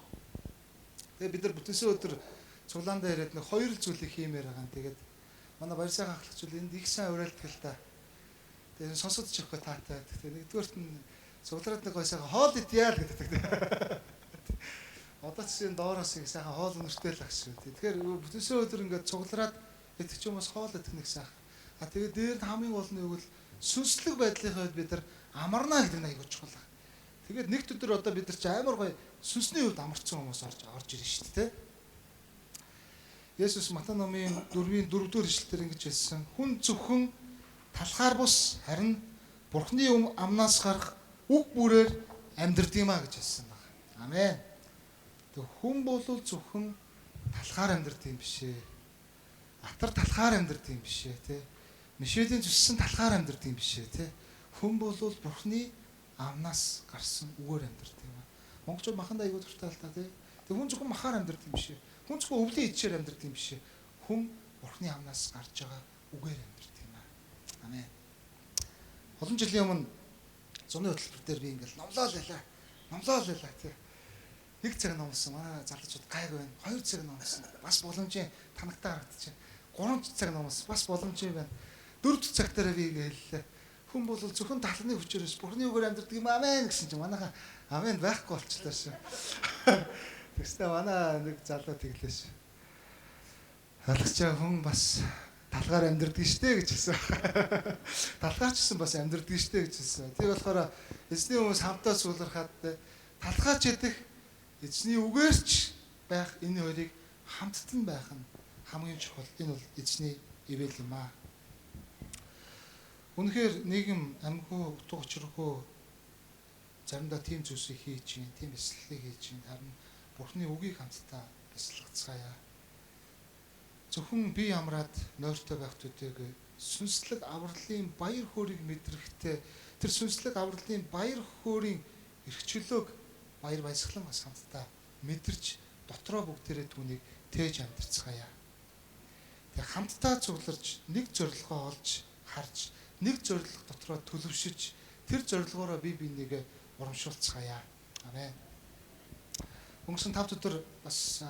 Тэгээ бид нар бүтэнсэн өдөр цуглаандаа ирээд нэг хоёр зүйлийг хиймээр байгаа юм. Тэгээд манай баяр сайхан ахлагч бол энд их сайн уриалдаг л та. Тэгээд сонсоод ч өгөхгүй таатай. Тэгэхээр нэгдүгээрт нь цуглараад нэг гой сайхан хоол идъя л гэдэг. Одоо ч энэ доороос их сайхан хоол өнөртэй л ах шүү. Тэгэхээр бүтэнсэн өдөр ингээд цуглараад идэх ч юм уус хоол идэх нэг сайхан. А тэгээд дээр нь хамгийн гол нь юу гэвэл сүнслэг байдлын хувьд бид нар амарна гэдэг нь аягүй чухал. Тэгээд нэг өдөр одоо бид нар чи амар гоё сүнсний хувьд амарсан хүмүүс орж ирнэ шүү дээ. Есүс Матай номын 4-ийн 4-р ишлэлээр ингэж хэлсэн. Хүн зөвхөн талхаар бус харин Бурхны амнаас гарах үг бүрээр амьдрдаг юм а гэж хэлсэн баг. Амен. Тэг хүн бол зөвхөн талхаар амьдрдаг юм биш ээ. Атар талхаар амьдрдаг юм биш ээ, тэ. Мишелийн зүссэн талхаар амьдрдаг юм биш ээ, тэ. Хүн бол Бурхны амнаас гарсан үгээр амьдрдаг юм а. Монголчууд маханд аягүй дуртай л та, тэ. Тэг хүн зөвхөн махаар амьдрдаг юм биш ээ. Хүн зөвхөн өвлийн ичээр амьдрдаг юм биш ээ. Хүн Бурхны амнаас гарч байгаа үгээр амьдрдаг юм а. Амен. Олон жилийн өмнө зуны хөтөлбөр дээр би ингээл номлоо л байлаа. Номлоо л байлаа тий. Нэг цаг номлосон. Манай залуучууд гайг байна. 2 цаг номлосон. Бас боломжийн танагтаа харагдчихэв. 3 цаг номлосон. Бас боломжийн байна. 4 цаг дээр би ингээ хэллээ. Хүн бол зөвхөн талхны хүчээрээс Бурхны үгээр амьдрдаг юм амен гэсэн чинь манайха амен байхгүй болчихлоо шүү. Тэгснэ манай нэг залуу тэглээ шүү. Алгачаа хүн бас талгаар амьдрдаг штэ гэж хэлсэн. Талхаар ч гэсэн бас амьдрдаг штэ гэж хэлсэн. Тэр болохоор эзний хүмүүс хамтаа суулгахад талхаач идэх эзний үгээрч байх энэ хоёрыг хамттан байх нь хамгийн чухал. Энэ бол эзний ивэл юм аа. Үнэхээр нийгэм амьгүй утга учиргүй заримдаа тийм зүйлсийг хийж чинь, тийм бяцлалыг хийж чинь харин Бурхны үгийг хамтдаа бяцлагцгаая. Зөвхөн бие амраад нойртой байх төдийг сүнслэг авралын баяр хөөргийг мэдрэхтэй тэр сүнслэг авралын баяр хөөрийн эрхчлөөг баяр баясгалан бас хамтдаа мэдэрч дотроо бүгдээрээ түүнийг тээж амьдарцгаая. Тэгээ хамтдаа цугларч нэг зорилгоо олж харж нэг зорилго дотроо төлөвшөж тэр зорилгоороо бие биенийгээ урамшуулцгаая. Амен. Өнгөрсөн 5 өдөр бас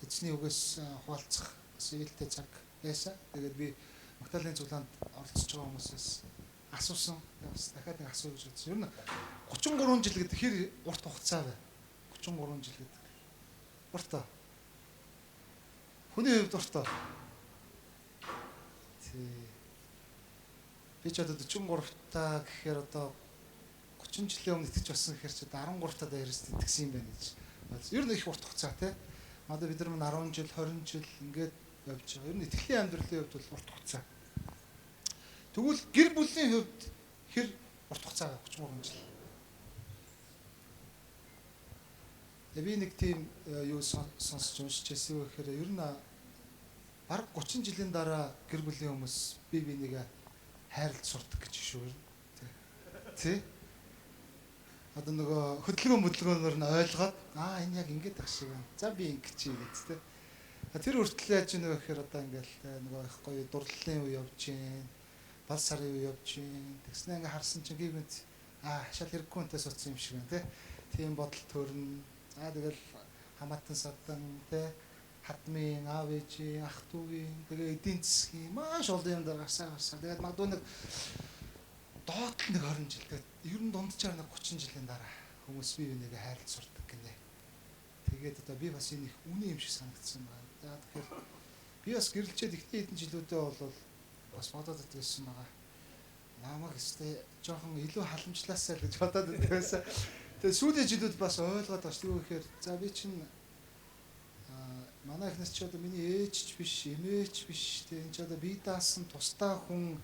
эзний үгээс хуваалцах бас ивэлтэй цаг байсан. Тэгээд би Магдалины цуглаанд оролцож байгаа хүмүүсээс асуусан. Бас дахиад нэг асууя гэж бодсон. Ер нь 33 жил гэдэг хэр урт хугацаа вэ? 33 жил гэдэг. Урт аа. Хүний хувьд урт аа. Тий. Би ч одоо 43 та гэхээр одоо 30 жилийн өмнө итгэж болсон гэхээр чи 13 таа дээрээс итгэсэн юм байна гэж. Ер нь их урт хугацаа тий. Одоо бид нар 10 жил, 20 жил ингээд явж байгаа. Ер нь итгэлийн амьдралын хувьд бол урт хугацаа. Тэгвэл гэр бүлийн хувьд хэр урт хугацаа вэ? 33 жил. Тэгээ би нэг тийм юу сонсч уншиж байсан юу гэхээр ер нь бараг 30 жилийн дараа гэр бүлийн хүмүүс бие бинийгээ хайрлаж сурдаг гэж шүү. Тий. Одоо нөгөө хөдөлгөөн мөдөлгөөнөөр нь ойлгоод аа энэ яг ингэж ах шиг байна. За би ингэж чи гэж тий. Тэр хүртэл яаж вэ гэхээр одоо ингээл нөгөө их гоё дурлалын үе явж гин, бал сарын үе явж гин. Тэгснэ ингээ харсан чинь гівгэнт аа шал хэрэггүй хүнтэй суудсан юм шиг байна тий. Тийм бодол төрнө. За тэгэл хамаатан садан тий хадмын, аав ээжийн, ах дүүгийн, тэгээ эдийн засгийн маш олон юм дээр гарсаа. Тэгээд магадгүй нэг доод л нэг 20 жил, тэгээд ер нь дунджаар нэг 30 жилийн дараа Хүмүүс бие бинийгээ хайрлаж сурдаг гинэ. Тэгээд одоо би бас энэ их үнэн юм шиг санагдсан байна. За тэгэхээр би бас гэрэлчээд ихний хэдэн жилүүдээ бол бас бодоод байсан байгаа. Намайг өстэй жоохон илүү халамжлаасаа л гэж бодоод байсан. Тэгээд сүүлийн жилүүд бас ойлгоод бас юу гэхээр за би чинь манай эхнэр чи одоо миний ээж ч биш, эмээ ч биш. Тэгээд энэ ч одоо би даасан тусдаа хүн.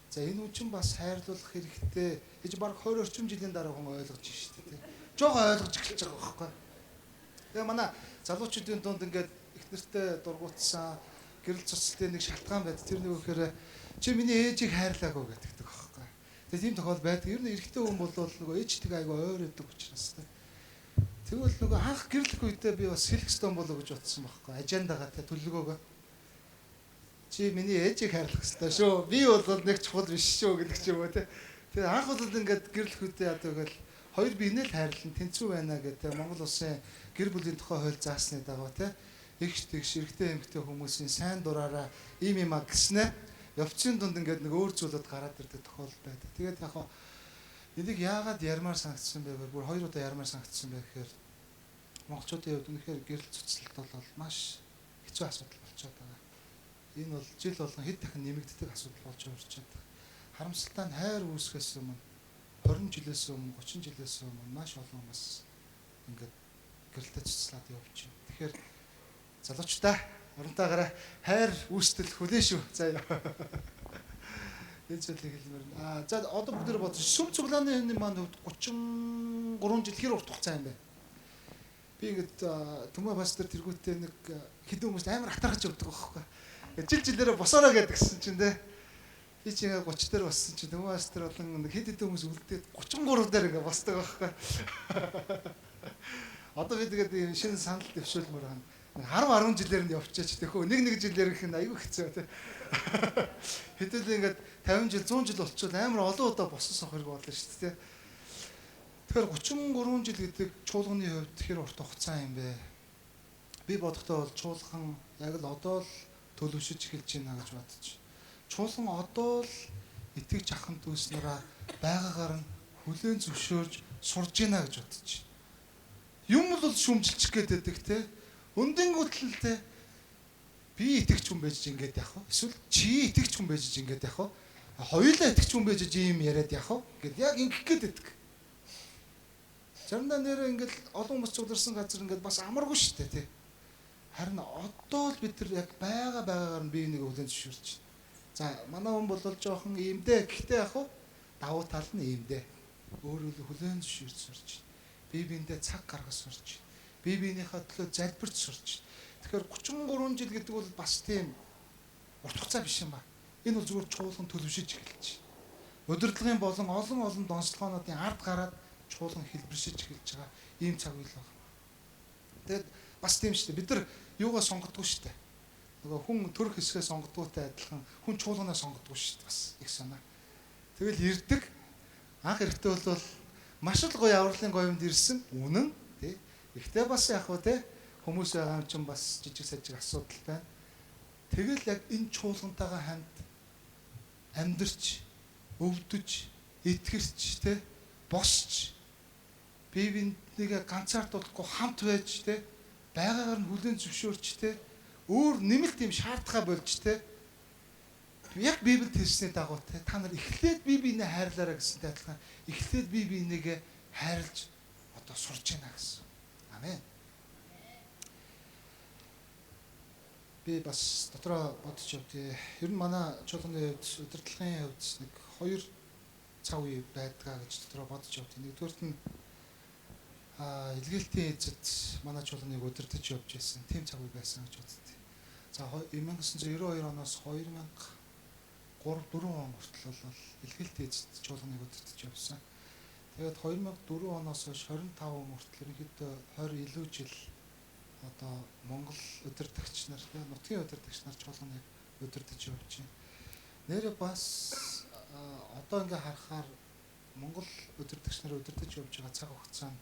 За энэ хүн чинь бас хайрлуулах хэрэгтэй гэж баг 20 орчим жилийн дараа хүн ойлгож шүү дээ. Жохоо ойлгож эхэлж байгаа байхгүй. Тэгээ манай залуучуудын дунд ингээд эхнэртэй дургуутсан гэрэл цуцлалын нэг шалтгаан байд. Тэр нэг гэхээр чи миний ээжийг хайрлаагүй гэдэг байхгүй. Тэгээ тийм тохиол байдаг. Ер нь эрэгтэй хүн бол нөгөө ээжтэйгээ айгүй ойр өгдөг учраас тэ. Тэгвэл нөгөө анх гэрлэх үедээ би бас хэлэх ёстой болоо гэж бодсон байхгүй. Ажендагаа тэ төлөвлөгөөгөө. Чи миний ээжийг хайрлах ёстой шүү. Би бол нэг чухал биш шүү гэдэг ч юм уу тэ. Тэгээ анх бол ингээд гэрлэх үедээ яадаг гэл хоёр биенээ л хайрлан тэнцүү байна гэдэг Монгол улсын гэр бүлийн тухай хууль заасны дагуу тэ эгч тэгш эрэгтэй эмэгтэй хүмүүсийн сайн дураараа ийм юм а гэснэ явцын дунд ингээд нэг өөр зүйлүүд гараад ирдэг тохиолдол байдаг. Тэгээд яг хаа энийг яагаад ярмаар санагдсан бэ гэхээр бүр хоёр удаа ярмаар санагдсан бэ гэхээр монголчуудын хувьд үнэхээр гэрэл цуцлалт бол маш хэцүү асуудал болчиход байгаа. Энэ бол жил болгон хэд дахин нэмэгддэг асуудал болж хувирчаад байгаа. Харамсалтай нь хайр үүсгэхээс өмнө 20 жилээс өмнө 30 жилээс өмнө маш олон хүмүүс ингээд гэрэлтэй цуцлаад явж байна. Тэгэхээр залуучдаа оронтойгоороо хайр үүстэл хүлээн шүү. За энэ зүйлийг хэлмээр. За одоо бүгд бодсон. Сүм цуглааны энэ маань хувьд 33 жил хэр урт хугацаа юм бэ? Би ингээд Түмээ пастор тэргүүтээ нэг хэдэн хүмүүст амар атархаж явдаг байхгүй. Жил жилээрээ босоорой гэдгсэн чинь те. Би чи ингээд 30 дээр болсон чинь Түмээ пастор болон нэг хэд хэдэн хүмүүс үлдээд 33 дээр ингээд босдог байхгүй. Одоо би тэгээд ийм шинэ санал дэвшүүлмээр байна. 10 10 жилээр нь явчихаач тэхөө нэг жилээр их нь айгүй хэцүү те. Хэдүүл ингээд 50 жил 100 жил болчихвол амар олон удаа босон сох хэрэг болно шүү дээ. Тэгэхээр 33 жил гэдэг чуулганы хувьд хэр урт хугацаа юм бэ? Би бодохдоо бол чуулган яг л одоо л төлөвшөж эхэлж байна гэж бодож. Чуулган одоо л итгэж ахын дүүс нараа байгаагаар нь хүлээн зөвшөөрж сурж байна гэж бодож. Юм бол шүмжилчих гээд байдаг те. Өндөнгүүтэл те би итгэж хүн байж ингээд яах вэ? Эсвэл чи итгэж хүн байж ингээд яах вэ? Хоёулаа итгэж хүн байж ийм яриад яах вэ? Гэт яг ингэх гээд байдаг. Заримдаа нэрээ ингээд олон хүмүүс цугларсан газар ингээд бас амаргүй шүү дээ те. Харин одоо л бид нар яг байгаагаар нь бие нэг хүлээн зөвшөөрч. За манай хүн бол жоохон иймдээ. Гэхдээ яах вэ? Давуу тал нь иймдээ. Өөрөөр хүлээн зөвшөөрч сурч. Бие биендээ цаг гаргаж сурч. Бие биенийхээ төлөө залбирч сурч. Тэгэхээр 33 жил гэдэг бол бас тийм урт хугацаа биш юм ба. Энэ бол зүгээр чуулган төлөвшөж эхэлж. Удирдлагын болон олон олон донцлогоонуудын ард гараад чуулган хэлбэршиж эхэлж байгаа ийм цаг үйл байна. Тэгээд бас тийм шүү дээ. Бид нар юугаа сонгодгүй шүү дээ. Нөгөө хүн төрөх хэсгээ сонгодгоотой адилхан хүн чуулганаа сонгодгүй шүү дээ. Бас их санаа. Тэгэл ирдэг. Анх эрэхтэй бол маш л гоё авралын гоёмд ирсэн. Үнэн тий. Ихтэй бас яг хөө тий хүмүүс байгаа юм чинь бас жижиг сажиг асуудал байна. Тэгэл яг энэ чуулгантайгаа хамт амьдарч, өвдөж, итгэрч тий босч бие биенийгээ ганцаардуулахгүй хамт байж тий байгаагаар нь хүлээн зөвшөөрч тий өөр нэмэлт юм шаардлагаа болж тий яг Библиэд хэлсний дагуу тий та нар эхлээд бие биенээ хайрлаарай гэсэнтэй адилхан эхлээд бие биенийгээ хайрлаж одоо сурж байна гэсэн. Амен. Би бас дотроо бодож явдээ. Ер нь манай чуулганы хувьд, удирдлагын хувьд нэг хоёр цаг үе байдгаа гэж дотроо бодож явдээ. Нэгдүгээрт нь илгээлтийн эзэд манай чуулганыг удирдах явж байсан. Тийм цаг үе байсан гэж боддоо. За 1992 оноос 2003 4 он хүртэл бол илгээлтийн эзэд чуулганыг удирдах явсан. Тэгээд 2004 оноос хойш 25 он хүртэл ерөнхийдөө 20 илүү жил одоо Монгол удирдагч нар, нутгийн удирдагч нар чуулганыг удирдах явж байна. Нэрээ бас одоо ингээ харахаар Монгол удирдагч нар удирдах явж байгаа цаг хугацаа нь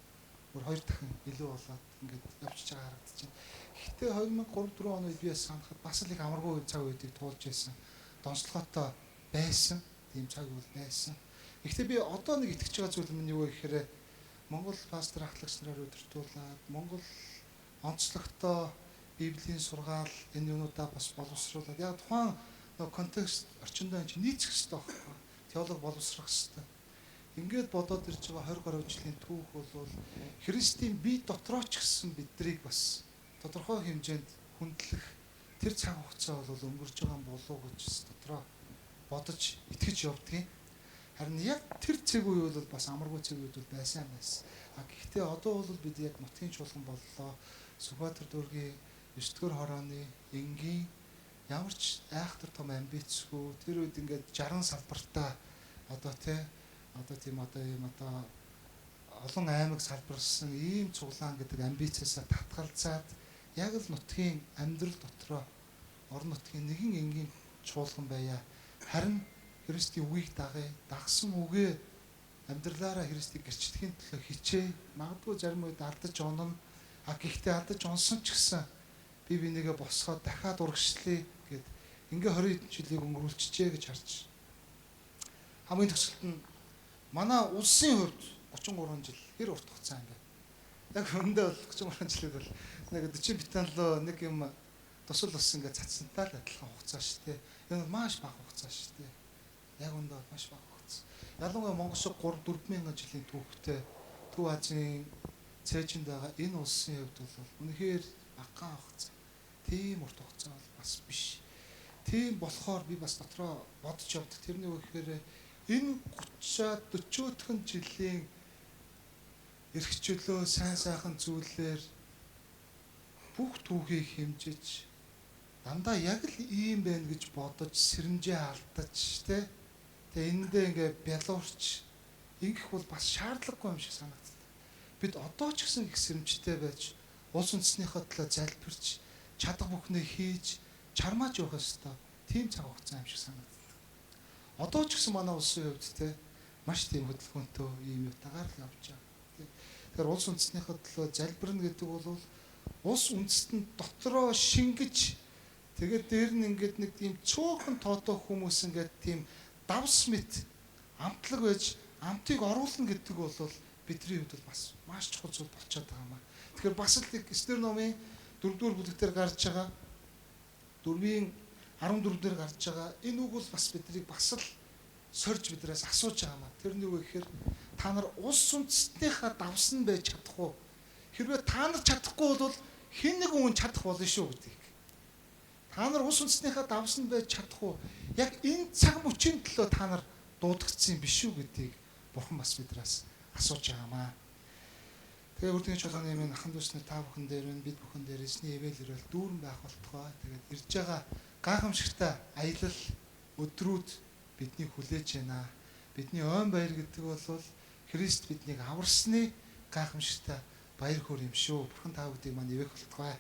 бүр хоёр дахин илүү болоод ингээд явчихж байгаа харагдаж байна. Гэхдээ 2003 4 оны үед би бас санахад бас л их амаргүй цаг үеийг туулж байсан. Донцлогоотой байсан. Тийм цаг үйл байсан. Гэхдээ би одоо нэг итгэж байгаа зүйл минь юу вэ гэхээр Монгол пастор ахлагч нараар удирдуулаад Монгол онцлогтой Библийн сургаал энэ юунуудаа бас боловсруулад яг тухайн нөгөө контекст орчиндөө энэ чинь нийцэх хэрэгтэй байхгүй, теолог боловсрох хэрэгтэй. Ингээд бодоод ирж байгаа 20 гаруй жилийн түүх бол Христийн бие дотроо ч гэсэн биднийг бас тодорхой хэмжээнд хүндлэх тэр цаг хугацаа бол өнгөрж байгаа юм болов уу гэж дотроо бодож итгэж явдгийн. Харин яг тэр цэг үе бол бас амаргүй цэг үед бол байсан байсан. А гэхдээ одоо бол бид яг нутгийн чуулган боллоо. Сүхбаатар дүүргийн 9-р хорооны энгийн ямар ч айхтар том амбицгүй тэр үед ингээд 60 салбартаа одоо тий одоо тийм одоо ийм одоо олон аймаг салбарласан ийм цуглаан гэдэг амбициасаа татгалзаад яг л нутгийн амьдрал дотроо орон нутгийн нэгэн энгийн чуулган байя. Харин Христийн үгийг дагая. Дагсан үгээ амьдралаараа Христийг гэрчлэхийн төлөө хичээ. Магадгүй зарим үед алдаж онно. А гэхдээ алдаж онсон ч гэсэн би бинийгээ босгоод дахиад урагшлая гэд ингээ 20 хэдэн жилийг өнгөрүүлчихжээ гэж харж. Хамгийн төгсөлт нь манай улсын хувьд 33 жил хэр урт хугацаа юм бэ? Яг өндөө бол 33 жилүүд бол нэг 40 битан лөө нэг юм тусал ус ингээ цацсантай л адилхан хугацаа шүү дээ. Энэ бол маш бага хугацаа шүү дээ. Яг өндөө бол маш бага хугацаа. Ялангуяа Монгол шиг 3 4 мянган жилийн түүхтэй Төв Азийн цээжинд байгаа энэ улсын хувьд бол үнэхээр багахан хугацаа. Тийм урт хугацаа бол бас биш. Тийм болохоор би бас дотроо бодож явдаг. Тэрний үг гэхээр энэ 30-аад 40-н жилийн эрх чөлөө сайн сайхан зүйлээр бүх түүхийг хэмжиж дандаа яг л ийм байна гэж бодож сэрэмжээ алдаж тэ тэгээ энэндээ ингээ бялуурч ингэх бол бас шаардлагагүй юм шиг санагддаг. Бид одоо ч гэсэн их сэрэмжтэй байж улс үндэснийхээ төлөө залбирч чадах бүхнээ хийж чармааж явах ёстой. Тийм цаг хугацаа юм шиг санагддаг. Одоо ч гэсэн манай улсын хувьд те маш тийм хөдөлгөөнтэй ийм утгаар л явж байгаа. Тэгэхээр улс үндэснийхээ төлөө залбирна гэдэг бол улс үндэстэн дотроо шингэж тэгээд дээр нь ингээд нэг тийм цөөхөн тоодох хүмүүс ингээд тийм давс мэт амтлаг байж амтыг оруулна гэдэг бол бидний хувьд бол бас маш чухал зүйл болчиход байгаа юм аа. Тэгэхээр бас л Эстер номын 4-р бүлэг дээр гарч байгаа 4-ийн 14 дээр гарч байгаа энэ үг бол бас биднийг бас л сорж биднээс асууж байгаа юм аа. Тэрний үг гэхээр та нар улс үндэстнийхээ давсан байж чадах уу? Хэрвээ та нар чадахгүй бол хэн нэгэн хүн чадах болно шүү гэдгийг. Та нар улс үндэстнийхээ давсан байж чадах уу? Яг энэ цаг мөчийн төлөө та нар дуудагдсан юм биш үү гэдгийг Бурхан бас биднээс асууж байгаа юм аа. Тэгээ үрдгийн чуулганы минь ахан дүүснэр та бүхэн дээр нь бид бүхэн дээр эзний ивэл ирэл дүүрэн байх болтугай. Тэгээд ирж байгаа гайхамшигтай аялал өдрүүд биднийг хүлээж байна. Бидний ойн баяр гэдэг бол Христ биднийг аварсны гайхамшигтай баяр хөөр юм шүү. Бурхан та бүдийг маань ивэх болтугай.